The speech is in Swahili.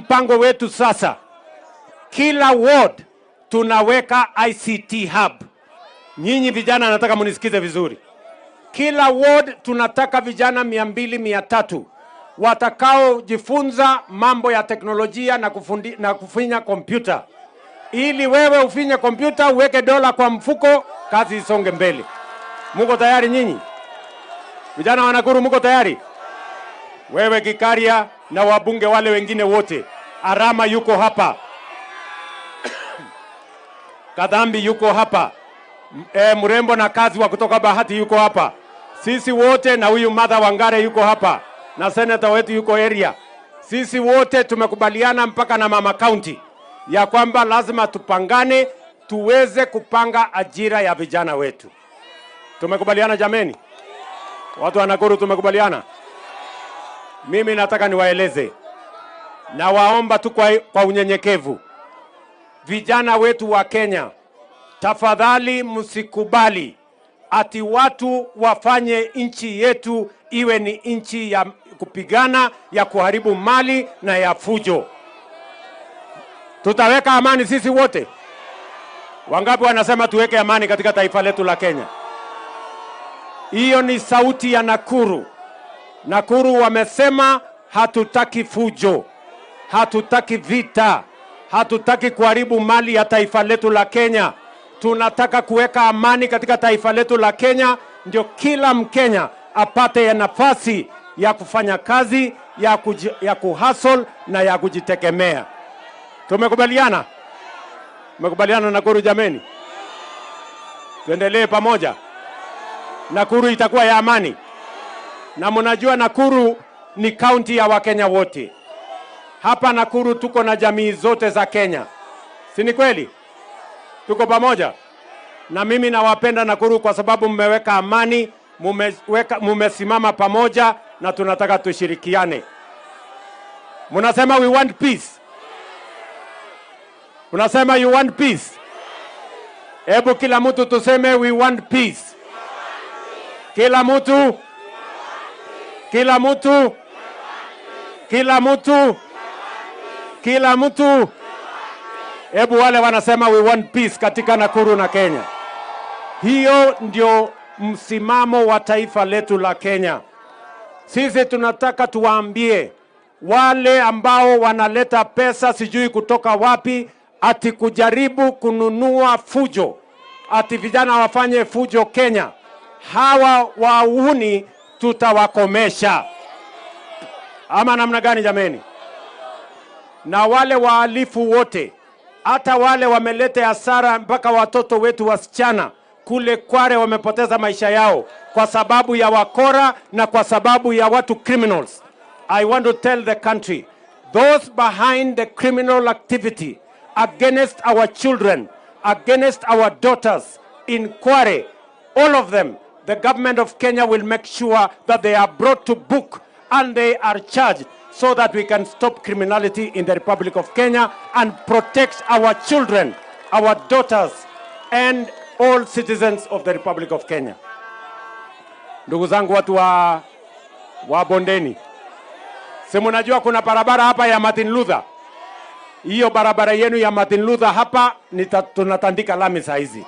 Mpango wetu sasa, kila ward tunaweka ICT hub. Nyinyi vijana, nataka munisikize vizuri. Kila ward tunataka vijana 200, 300 watakaojifunza mambo ya teknolojia na kufinya kompyuta, ili wewe ufinye kompyuta uweke dola kwa mfuko, kazi isonge mbele. Muko tayari nyinyi vijana wa Nakuru? Muko tayari? Wewe Gikaria na wabunge wale wengine wote, Arama yuko hapa, Kadhambi yuko hapa, mrembo na kazi wa kutoka Bahati yuko hapa, sisi wote na huyu Martha Wangare yuko hapa na seneta wetu yuko area. Sisi wote tumekubaliana mpaka na mama county ya kwamba lazima tupangane tuweze kupanga ajira ya vijana wetu. Tumekubaliana jameni? Watu wa Nakuru tumekubaliana? Mimi nataka niwaeleze, nawaomba tu kwa unyenyekevu, vijana wetu wa Kenya, tafadhali msikubali ati watu wafanye nchi yetu iwe ni nchi ya kupigana, ya kuharibu mali na ya fujo. Tutaweka amani sisi wote. Wangapi wanasema tuweke amani katika taifa letu la Kenya? Hiyo ni sauti ya Nakuru. Nakuru wamesema hatutaki fujo, hatutaki vita, hatutaki kuharibu mali ya taifa letu la Kenya. Tunataka kuweka amani katika taifa letu la Kenya, ndio kila Mkenya apate ya nafasi ya kufanya kazi, ya kuhustle na ya kujitegemea. Tumekubaliana? Tumekubaliana Nakuru jameni? Tuendelee pamoja. Nakuru itakuwa ya amani. Na mnajua Nakuru ni kaunti ya Wakenya wote. Hapa Nakuru tuko na jamii zote za Kenya, si ni kweli? Tuko pamoja. Na mimi nawapenda Nakuru kwa sababu mmeweka amani, mumesimama pamoja na tunataka tushirikiane. Mnasema we want peace. Unasema you want peace. Hebu kila mtu tuseme we want peace. Kila mtu, kila mtu, kila mtu, kila mtu. Hebu wale wanasema we want peace katika Nakuru na Kenya. Hiyo ndio msimamo wa taifa letu la Kenya. Sisi tunataka tuwaambie wale ambao wanaleta pesa sijui kutoka wapi, ati kujaribu kununua fujo, ati vijana wafanye fujo Kenya. Hawa wahuni tutawakomesha. Ama namna gani jameni? Na wale wahalifu wote, hata wale wameleta hasara mpaka watoto wetu wasichana kule Kware wamepoteza maisha yao kwa sababu ya wakora na kwa sababu ya watu criminals. I want to tell the country, those behind the criminal activity against our children, against our daughters in Kware, all of them, the government of Kenya will make sure that they are brought to book and they are charged so that we can stop criminality in the Republic of Kenya and protect our children, our daughters, and all citizens of the Republic of Kenya. Ndugu zangu watu wa bondeni, si mnajua kuna barabara hapa ya Martin Luther? Hiyo barabara yenu ya Martin Luther hapa tunatandika lami saa hizi.